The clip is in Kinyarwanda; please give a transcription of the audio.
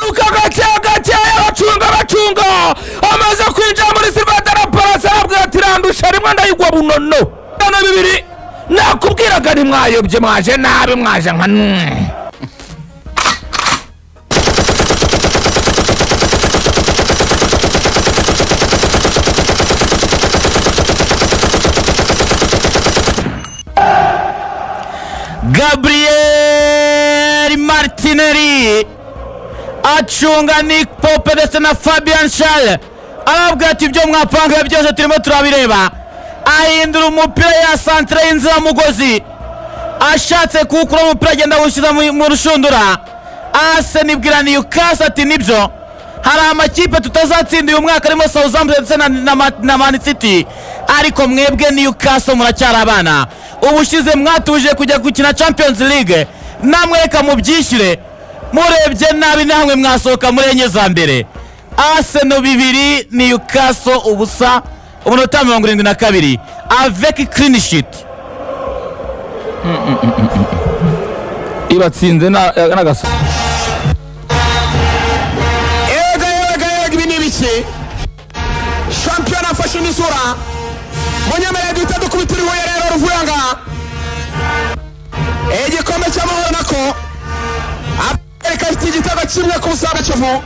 Manuka gake gakeya, bacunga bacunga, amaze kwinjira muri Silva de la Parase, arabwira ati: "Randusha rimwe ndayigwa bunono." Hano bibiri nakubwiraga, ntimwayobye, mwaje nabi, mwaje nka Gabriel Martinelli acunga Nick Pope ndetse na Fabian Schär, arababwira ati: "Ibyo mwapanga byose turimo turabireba." Ahindura umupira ya santire y'inziramugozi, ashatse kuwukura umupira, agenda awushyiza mu rushundura. Arsenal ibwira Newcastle ati: "Nibyo, hari amakipe tutazatsinda uyu mwaka arimo Southampton ndetse na Man City, ariko mwebwe Newcastle muracyari abana. Ubushize mwatuje kujya gukina Champions League, namwe reka mubyishyure. Murebye nabi namwe mwasohoka muri enye za mbere." Arsenal 2, Newcastle 0, umunota 72, avec clean sheet. Ibatsinze n'agaso. Ega ega ega, ibi ni ibiki? Shampiyona afashe indi sura. Munyemerere duhita dukubitira ihuye rero. Ruvuyanga, igikombe cy'amahoro nako, Amerika ifite igitego 1-0 bwa Kivu.